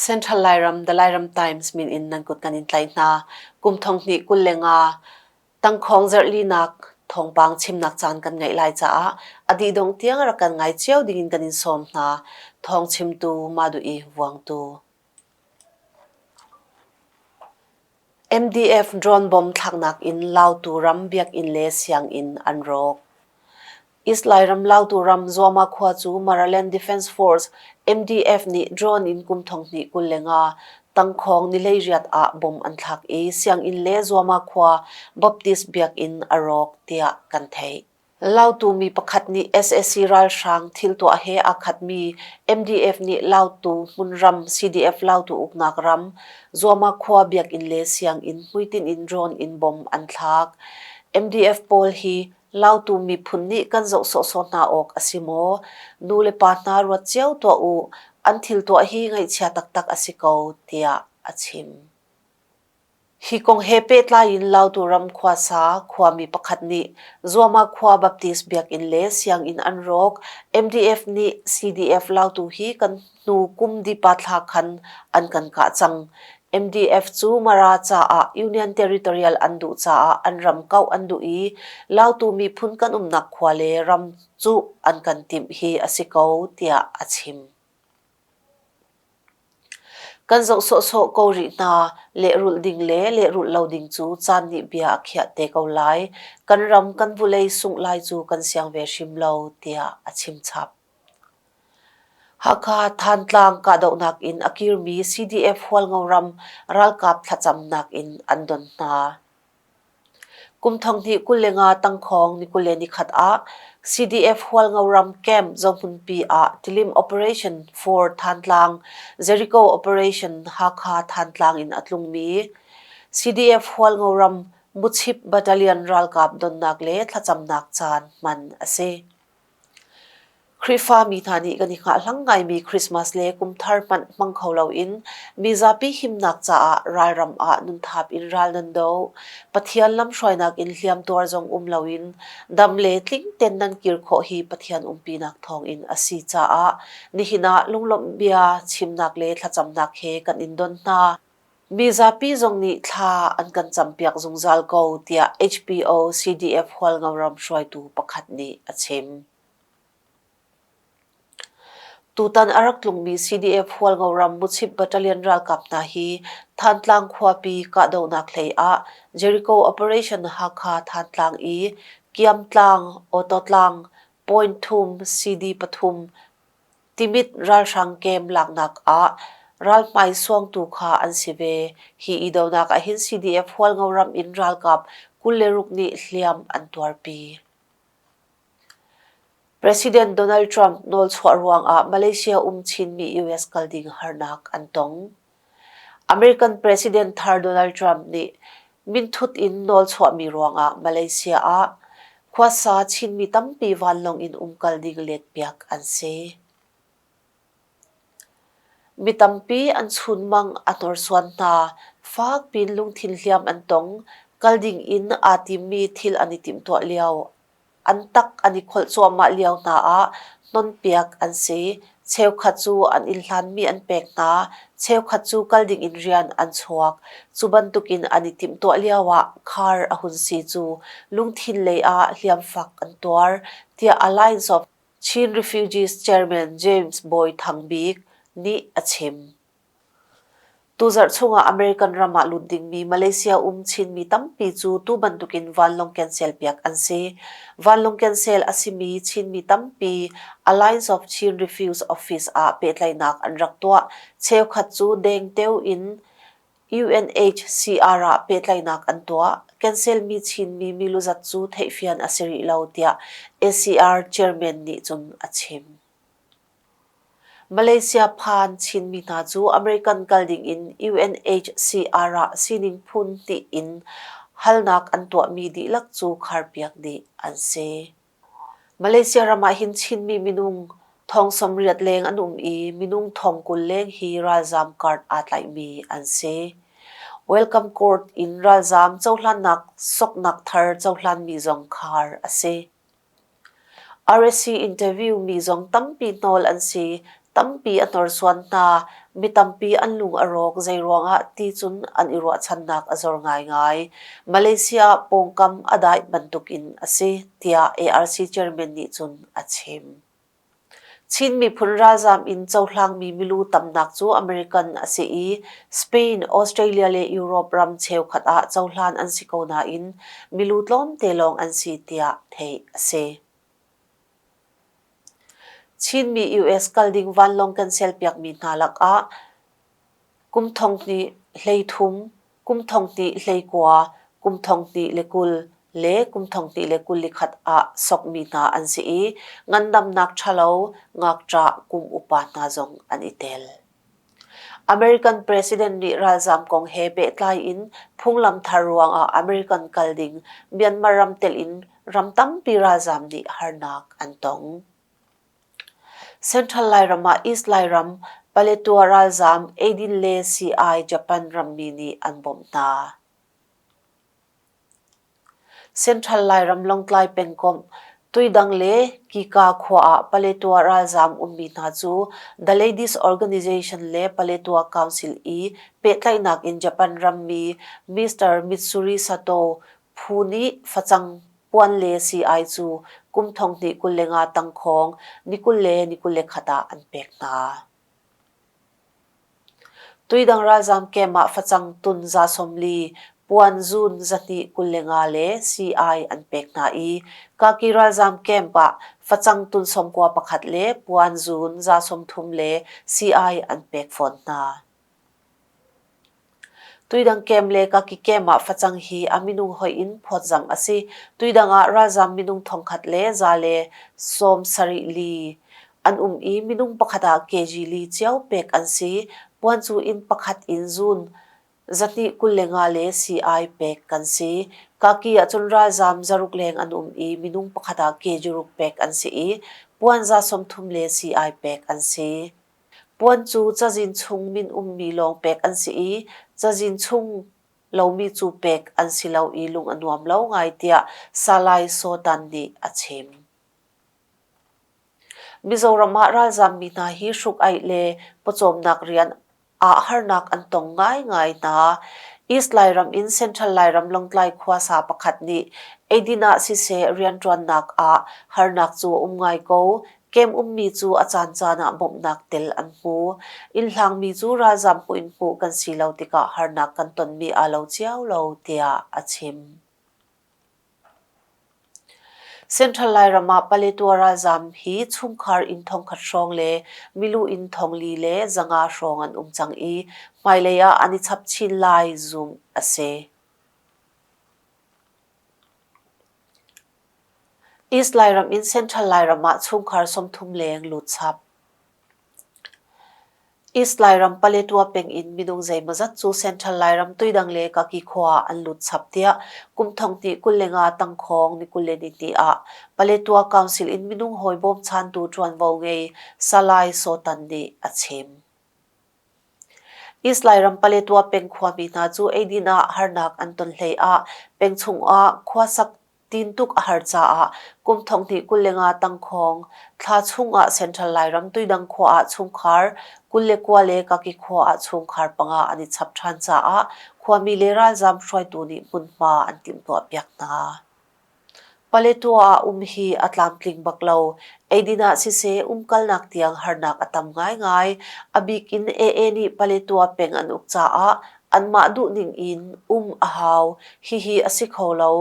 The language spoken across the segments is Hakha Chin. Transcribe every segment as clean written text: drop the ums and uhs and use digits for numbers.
Central Lairam The Lairam Times min in nan kut kan in tlaih hna. Kum 2025 tangkhawng zarhlinak thawngpang chimnak caan kan ngeih lai caah a dih dong tiang rak kan ngai cio ding in kan in sawm hna. Thawng chimtu Madu i Vuangtu. MDF drone bomb thlaknak in Lautu ram biakinn le sianginn an rawk. East Lairam Lautu ram Zuama khua cu Maraland Defence Force MDF nih drone in kum 2025 tangkhawng ni 18 ah bomb an thlak i sianginn le Zuama khua Baptist biakinn a rawk tiah kan theih. Lautu mi pakhat nih sac ralhrang thil tuah he aa khatmi MDF nih Lautu hmunram CDF Lautu uknak ram Zuama khua biakinn le sianginn hmuitinh in drone in bomb an thlak. MDF pawl hi Lautu miphun nih kan zoh sawhsawh hna awk a si maw? Nu le pa hna ruat cio tuah u, an thil tuah hi ngaihchia taktak a si ko, tiah a chim. Hi kong he pehtlai in Lautu ram khuasa khuami pakhat nih Zuama khua Baptist biakinn le sianginn an rawk. MDF nih CDF Lautu hi kan hnu kum dipa thla khan an kan kah cang. MDF cu Mara caah Union Territorial an duh caah an ram kauh an duh i Lautu miphun kan umnak khua le ram cu an kan timh hi a si ko tiah a chim. Kan zoh sawhsawh ko rih hna. Lehrulh ding le lehrulh lo ding cu caan nih bia a khiah te ko lai. Kan ram kan vulei sungh lai cu kan siang ve hrim lo, tiah a chimchap. Hakha Thantlang kahdohnak in a kirmi CDF Hualngo ram ralkap thlacamnak in an don hna. Kum 2025 tangkhawng ni 21 ah CDF Hualngo ram camp Zohmunpi ah Tilim Operation for Thantlang, Jericho Operation Hakha Thantlang in a tlungmi CDF Hualngo ram Muchip Battalion ralkap donnak le thlacamnak caan hman a si. Khrihfami hna nih kan i hngahhlang ngaimi Christmas le Kum Thar hmanh hmang kho loin mizapi himnak caah ralram ah nunthap in ral nan do. Pathian lamhruainak in hliamtuar zong um loin dam le tling ten nan kir khawh hi Pathian umpinak thawngin a si caah nihin ah lunglawmh bia chimnak le thlacamnak he kan in don hna. Mizapi zong nih thla an kan campiak zungzal ko tiah HPO CDF Hualngo ram hruaitu pakhat nih a chim. Tutan a rak tlungmi CDF Hualngo ram Muchip Battalion ralkap hna hi Thantlang khuapi kahdohnak hlei ah Jericho Operation Hakha Thantlang i Kiamtlang, Awtawtlang, Point Thum, CD pathum, Timit ralhrang camp laknak ah ralhmai suangtu kha an si ve. Hi idonak ahhin CDF Hualngo ram in ralkap 26 nih hliam an tuarpi. President Donald Trump nawlchuah ruangah Malaysia um Chinmi US kal ding harnak an tong. American President thar Donald Trump nih minthut in nawlchuahmi ruangah Malaysia ah khuasa Chinmi tampi vanlawng in umkal ding letpiak an si. Mi tampi an chunmang a hnorsuan hna. Fakpiin lungthin hliam an tong. Kal ding in aa timmi thil an i timhtuah lio, an tak an i kholh cuahmah lio hna ah hnonpiak an si. Cheukhat cu an inn hlanmi an pek hna. Cheukhat cu kal ding in rian an chuak. Cu bantukin an i timhtuah lio ah khar a hun si cu lungthin lei ah hliamfak an tuar, tiah Alliance of Chin Refugees Chairman James Bawi Thang Bik nih a chim. Tuzarh chungah American ram ah lut dingmi Malaysia um Chinmi tampi cu tu bantukin vanlawng cancel piak an si. Vanlawng cancel a simi Chinmi tampi Alliance of Chin Refugees Office ah pehtlaihnak an rak tuah. Cheukhat cu dengteo in UNHCR ah pehtlaihnak an tuah. Cancelmi Chinmi milu zat cu theihfian a si rih lo tiah ACR chairman nih cun a chim. Malaysia phan Chinmi hna cu American kal ding in UNHCR ah sining phun hnih in halnak an tuahmi dihlak cu kharpiak dih an si. Malaysia ram ah hin Chinmi minung thong 80 leng an um i minung thong 20 leng hi ralzaam card aa tlaihmi an si. Welcome Court in ralzaam cohlannak soknak thar cohlanmi zong khar a si. RSC interview mi zong tampi hnawl an si. Tampi a hnorsuan hna. Mi tampi an lung a rawk zeiruangah ti cun an i ruahchannak a zor ngaingai. Malaysia ah pawngkam a dai bantukin a si, tiah ARC chairman nih cun a chim. Chin miphun ralzaam in cohlangmi milu tamnak cu American a si i Spain, Australia le Europe ram cheukhat ah cohlan an si ko nain milu tlawmte lawng an si tiah theih a si. Chinmi US kal ding vanlawng cancel piakmi hna lakah kum thonghnih 13, kum thonghnih 19, kum thonghnih le 20 le kum thonghnih le 21 ah sokmi hna an si i ngandamnak ṭhalo ngakṭah kum upa hna zong an i tel. American President nih ralzaam kong he pehtlai in phunglam thar ruangah American kal ding Myanmar ram telh in ram tampi ralzaam nih harnak an tong. Central Lairam ah East Lairam, Paletwa ralzaam eidin le sii-ai Japan rammi nih an bawmh hna. Central Lairam Lawngtlai pengkomh Tuidang le Kika khua ah Paletwa ralzaam ummi hna cu The Ladies Organization le Paletwa Council i pehtlaihnak in Japan rammi Mr. Mitsuri Sato phu nih facang puan le sii-ai cu kum 2025 tangkhawng ni 20 le ni 21 ah an pek hna. Tuidang ralzaam camp ah facang tun 40, puan zun 225 le sii-ai an pek hna i Kaki ralzaam camp ah facang tun 91 le puan zun 30 le sii-ai an pek fawn hna. Tuidang camp le Kaki camp ah facang hi a minung hoih in phawtzamh a si. Tuidang ah ralzaam minung 1174 an um i minung pakhat ah kg li cio pek an si. Puan cu inn pakhat in zun 225 le sii-ai pek kan si. Kaki ahcun ralzaam 600 leng an um i minung pakhat ah kg ruk pek an si i puan 30 le sii-ai pek an si. Puan cu cazin chung min ummi lawng pek an si i cazin chung lomi cu pek an si lo i lung a nuam lo ngai tiah Salai Sawtan nih a chim. Mizoram ah ralzaammi hna hi hruk-aih le pawcawmnak rian ah harnak an tong ngaingai hna. East Lairam in Central Lairam Lawngtlai khuasa pakhat nih eidin ah siseh rianṭuannak ah harnak cu a um ngai ko. Kem ummi cu a caancaan ah bawmhnak tel an hmu. Inn hlangmi cu ralzaam hmuh in hmuh kan si lo tikah harnak kan tonmi aa lo cio lo, tiah a chim. Central Lairam ah Paletwa ralzaam hi chungkhar inn 1000 hrawng le milu inn 4,500 hrawng an um cang i hmailei ah an i chap chin lai zumh a si. East Lairam in Central Lairam ah chungkhar 30 leng lut chap. East Lairam Paletwa peng in minung zeimawzat cu Central Lairam Tuidang le Kaki khua ah an lut chap tiah kum 2025 tangkhawng ni 22 ah Paletwa Council in minung hawi bawmchantu ṭuanvo ngei Salai Sawtan nih a chim. East Lairam Paletwa peng khuami hna cu eidin ah harnak an ton hlei ah peng chung ah khuasak Tintuk a har caah kum 2025 tangkhawng thla chungah Central Lairam Tuidang khua ah chungkhar 29 le Kaki khua ah chungkhar panga an i chap ṭhan caah khuami le ralzaam hruaitu nih hmunhma an timhtuahpiak hna. Paletwa ah um hi a tlamtling bak lo. Eidin ah siseh umkalnak tiang harnak a tam ngaingai. A bik in AA nih Paletwa peng an uk caah Anmah duhning in um a hau. Hihi a si kho lo.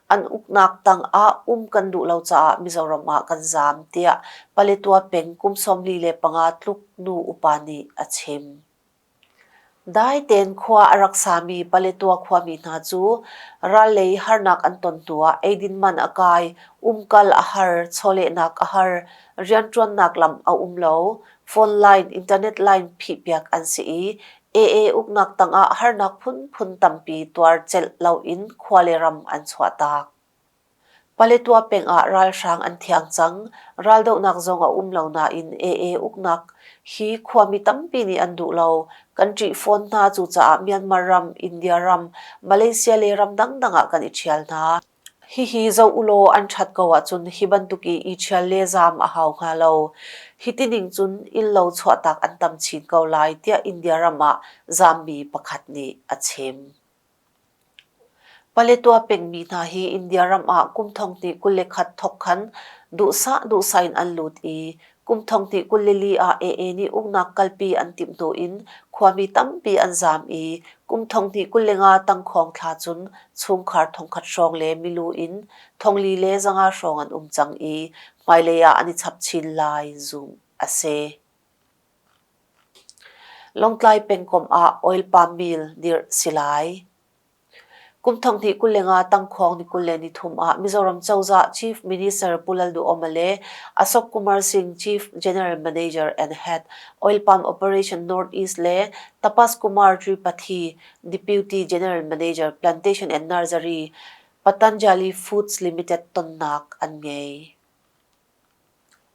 An uknak tangah um kan duh lo caah Mizoram ah kan zaam, tiah Paletwa peng kum 45 tluk nu upa nih a chim. Dai tein khua a rak sami Paletwa khuami hna cu ral lei harnak an ton hnuah eidin man a kai, umkal a har, chawlehnak a har, rianṭuannak lam a um lo, phone line, internet line phihpiak an si i AA uknak tangah harnak phunphun tampi tuar celh loin khua le ram an chuahtak. Paletwa peng ah ralhrang an thiang cang. Raldohnak zong a um lo nain AA uknak hi khuami tampi nih an duh lo. Kan ṭih fawn hna cucaah Myanmar ram, India ram, Malaysia le ram dangdang ah kan i ṭhial hna. Hihi zoh ulaw an ṭhat ko ahcun hi bantuk i i ṭhial le zaam a hau hnga lo. Hiti ning cun innlo chuahtak an tam chin ko lai tiah India ram ah zaammi pakhat nih a chim. Paletwa pengmi hna hi India ram ah kum 2021 thawk khan duhsah duhsah in an lut i kum 2024 ah AA nih uknak kalpi an timh hnu in khuami tampi an zaam i kum 2025 tangkhawng thla cun chungkhar thongkhat hrawng le milu in thongli le zanga hrawng an um cang i hmailei ah an i chap chin lai zumh a si. Lawngtlai pengkomh ah oil palm mill dirh si lai. Kum 2025 tangkhawng ni 23 ah Mizoram cozah Chief Minister Pu Lalduhoma le Ashok Kumar Singh Chief General Manager and Head Oil Palm Operation North East le Tapas Kumar Tripathi Deputy General Manager Plantation and Nursery Patanjali Foods Limited tonnak an ngei.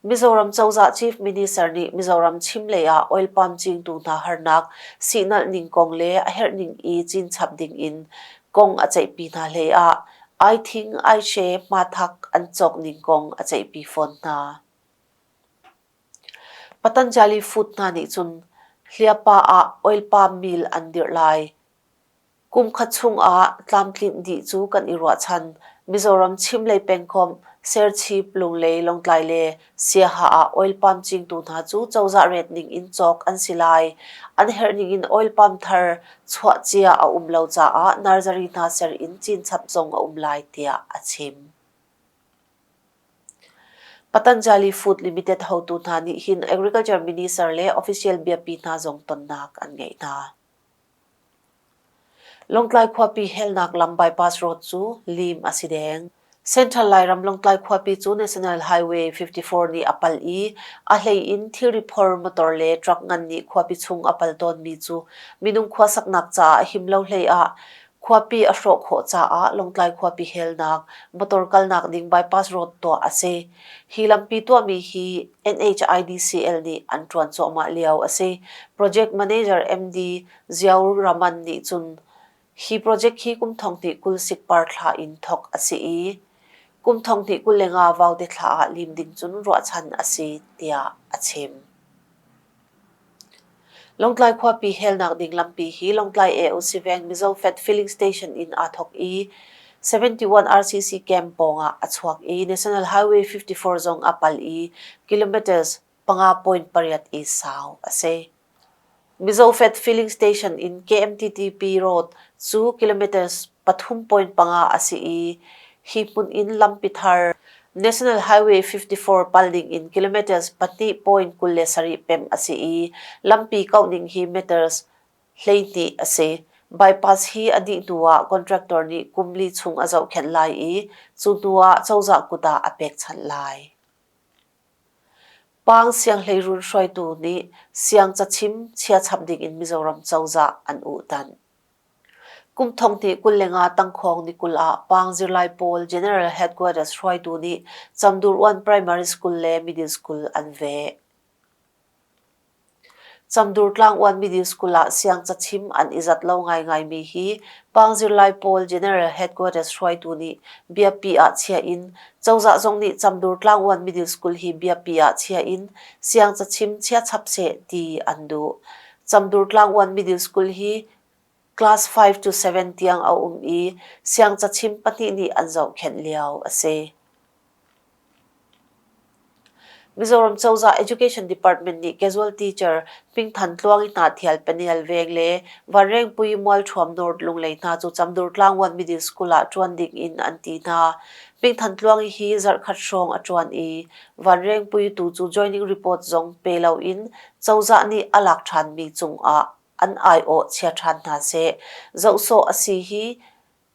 Mizoram cozah Chief Minister nih Mizoram chimlei ah oil palm cingtu hna harnak, sihnalh ning kong le a herh ning i cinchap ding in kong a ceihpi hna hlei ah aithing, aihre, hmathak an cawk ning kong a ceihpi fawn hna. Patanjali Food hna nih cun Hliapa ah oil palm mill an dirh lai. Kum khat chungah tlamtlinh dih cu kan i ruahchan. Mizoram chimlei pengkomh, Serchhip, Lunglei, Lawngtlai le Siaha ah oil palm cingtu hna cu cozah ret ning in cawk an si lai. An herh ning in oil palm thar chuah cia a um lo caah nursery hna ser in cinchap zong a um lai tiah a chim. Patanjali Food Limited hotu hna nih hin Agriculture Minister le official biapi hna zong tonnak an ngeih hna. Lawngtlai khuapi helnak lam bypass road cu lim a si deng. Central Lairam Lawngtlai khuapi cu National Highway 54 nih a pal i a hlei in thilri phor motor le truck ngan nih khuapi chung a pal tawnmi cu minung khuasaknak caah a him lo hlei ah khuapi a hrawh khawh caah Lawngtlai khuapi helnak motor kalnak ding bypass road tuah a si. Hi lampi tuahmi hi NHIDCL nih an ṭuan cuahmah lio a si. Project Manager MD Ziaur Rahman nih cun hi project hi kum 2020 sikpar thla in thawk a si i kum 2025 Vaute thla ah lim ding cun ruahchan a si tiah a chim. Lawngtlai khuapi helnak ding lampi hi Lawngtlai AOC Veng Mizo Fed Filling Station in aa thawk i 71 RCC Camp pawngah a chuak i National Highway 54 zong a pal i kilometers 5.8 i sau a si. Mizo Fed Filling Station in KMTTP Road cu kilometers 3.5 a si i hi hmun in lampi thar National Highway 54 pal ding in kilometers 2.27 pemh a si i lampi kauh ning hi meters 12 a si. Bypass hi a dih hnu ah contractor nih kum li chung a zohkhenh lai i cu hnu ah cozah kut ah a pekchanh lai. Pang sianghleiruun hruaitu nih siang cachim chia chap ding in Mizoram cozah an uhtanh. Kum 2025 tangkhawng ni 20 ah Pang zirlai pawl General Headquarters hruaitu nih Camdur-uan Primary School le Middle School an veh. Camdur Tlang'uan Middle School ah siang cachim an i zat lo ngaingaimi hi Pang zirlai pawl General Headquarters hruaitu nih biapi ah chia in cozah zong nih Camdur Tlang'uan Middle School hi biapi ah chia in siang cachim chia chap seh ti an duh. Camdur Tlang'uan Middle School hi class 5 to 7 tiang a um i siang cachim pahnih nih an zohkhenh lio a si. Mizoram cozah Education Department nih casual teacher Hmingthan Tluang i Hnahthial Peniel Veng le Vanrengpui Mualṭhuam North Lunglei hna cu Camdur Tlangwan Middle School ah ṭuan ding in an ti hna. Hmingthan Tluang hi zarhkhat hrawng a ṭuan i Vanrengpui tu cu joining report zong pe loin cozah nih a lak ṭhanmi cungah an aiawh chia ṭhan hna seh. Zohsawh a si hi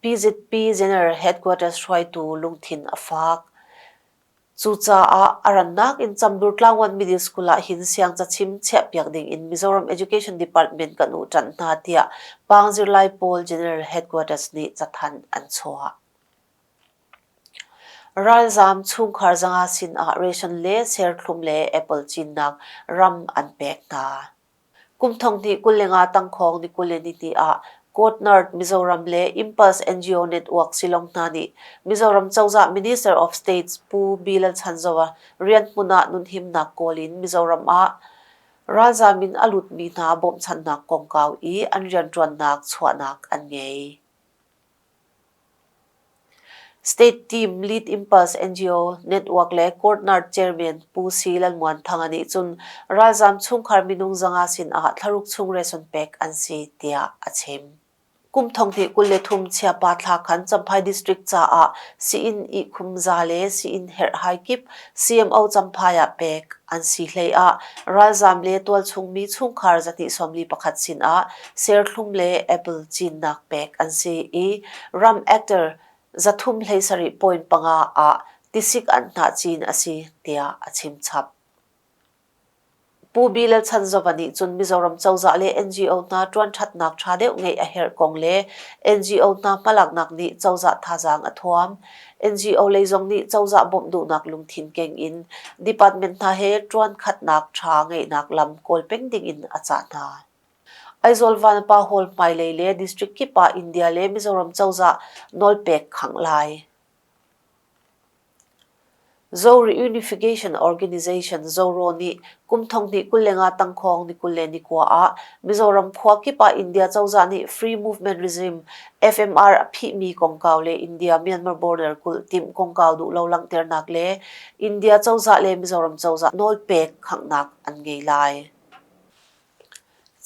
PZP General Headquarters hruaitu lungthin a fak. Cucaah a rannak in Camdur Tlangwan Middle School ah hin siang cachim chiahpiak ding in Mizoram Education Department kan uhṭanh hna tiah Pang zirlai pawl General Headquarters nih cathanh an chuah. Ralzaam chungkhar zanga sin ah ration le serthlum le apple cinnak ram an pek hna. Kum 2025 tangkhawng ni 22 ah Courtnard Mizoram le Impulse NGO Network Shillong hna nih Mizoram cozah Minister of States Pu B. Lalchhanzova rianhmun ah nunhimnak kawl in Mizoram ah ralzaam in a lutmi hna bawmhchanhnak kongkau i an rianṭuannak chuahnak an ngei. State Team Lead Impulse NGO Network le Courtnard Chairman Pu C. Lalmuanthanga nih cun ralzaam chungkhar minung 500 sin ah thlaruk chung ration pek an si tiah a chim. Kum thonghnih 23 Chiapa thla khan Champhai District caah sii-inn ihkhum za le sii-inn herhhai kip CMO Champhai ah pek an si hlei ah ralzaam le tualchung mi chungkhar 241 sin ah serthlum le apple cinnak pek an si i ram actor 337.5 ah tisik anhnah cin a si tiah a chim chap. Pu B. Lalchanzova nih cun Mizoram cozah le NGO hna ṭuanṭhatnak ṭha deuh ngeih a herh kong le NGO hna hmalaknak nih cozah thazaang a thuam. NGO lei zong nih cozah bawmh duhnak lungthin keng in department hna he ṭuankhatnak ṭha ngeihnak lam kawl peng ding in a cah hna. Aizawl Vanapa Hall hmailei le district kip ah India le Mizoram cozah nawlpek khangh lai. Zo Reunification Organization ZORO nih kum 2025 tangkhawng ni 29 ah Mizoram khua kip ah India cozah nih Free Movement Regime FMR a phihmi kongkau le India-Myanmar border kulh timh kongkau duhlo langhternak le India cozah le Mizoram cozah nawlpek khanghnak an ngei lai.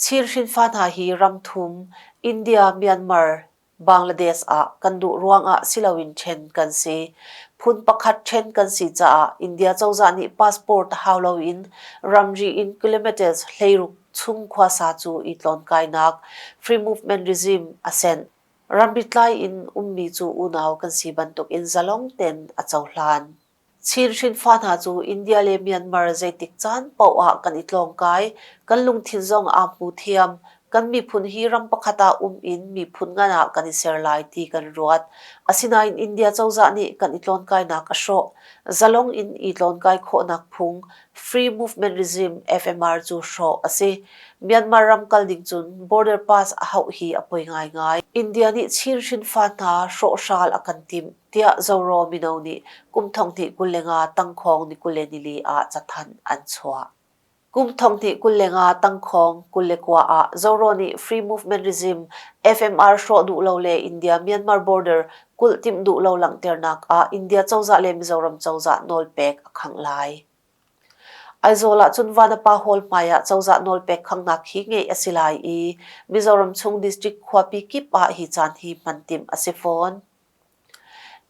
Chin hrinfa hna hi ramthum India, Myanmar, Bangladesh ah kan duh ruangah siloin ṭhen kan si. Phun pakhat ṭhen kan si caah India cozah nih passport hau loin ramri in kilometers 16 chung khuasa cu i tlawnkainak free movement regime a senh. Ramri tlai in ummi cu unau kan si bantukin zalong tein a cohlan. Chin hrinfa hna cu India le Myanmar zeitik caan paoh ah kan i tlawngkai, kan lungthin zong aa hmu thiam. Kan miphun hi ram pakhat ah um in miphun ngan ah kan i ser lai ti kan ruat. Asinain India cozah nih kan i tlawnkainak a hrawh. Zalong in i tlawnkai khawhnak phung Free Movement Regime FMR cu hrawh a si. Myanmar ram kal ding cun border pass a hauh hi a poi ngaingai. India nih Chin hrinfa hna hrawhhral a kan timh. tiah Zoro mino nih kum 2025 tangkhawng ni 24 ah cathanh an chuah. Kum 2025 tangkhawng 29 ah Zoro nih Free Movement Regime FMR hrawh duh lo le India-Myanmar border kulh timh duh lo langhternak ah India cozah le Mizoram cozah nawlpek a khangh lai. Aizawl ah cun Vanapa Hall hmai ah cozah nawlpek khangnak hi ngeih a si lai i Mizoram chung district khuapi kip ah hi caan hi hman timh a si fawn.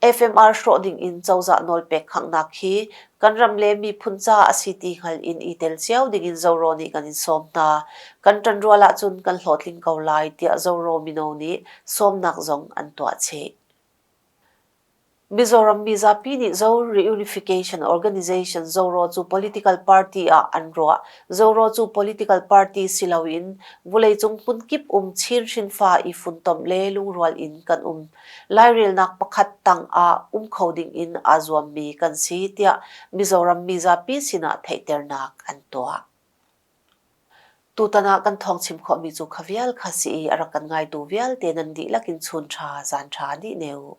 FMR hrawh ding in cozah nawlpek khanghnak hi kan ram le miphun ca a si ti hngal in i tel cio ding in Zoro nih kan in sawm hna. Kan ṭanrual ahcun kan hlawhtling ko lai tiah Zoro mino nih sawmnak zong an tuah chih. Mizoram mizapi nih Zo Reunification Organization Zoro cu political party ah an ruah. Zoro cu political party si loin vawleicung hmunkip um Chin hrinfa i funtom le lungrual in kan um. Lairelnak pakhat tang ah um kho ding in aa zuammi kan si tiah Mizoram mizapi sinah theihternak an tuah. Tutan ah kan thawng chim khawhmi cu kha vial kha si i a rak kan ngaitu vialte nan dihlak in chun ṭha zan ṭha dih ne u.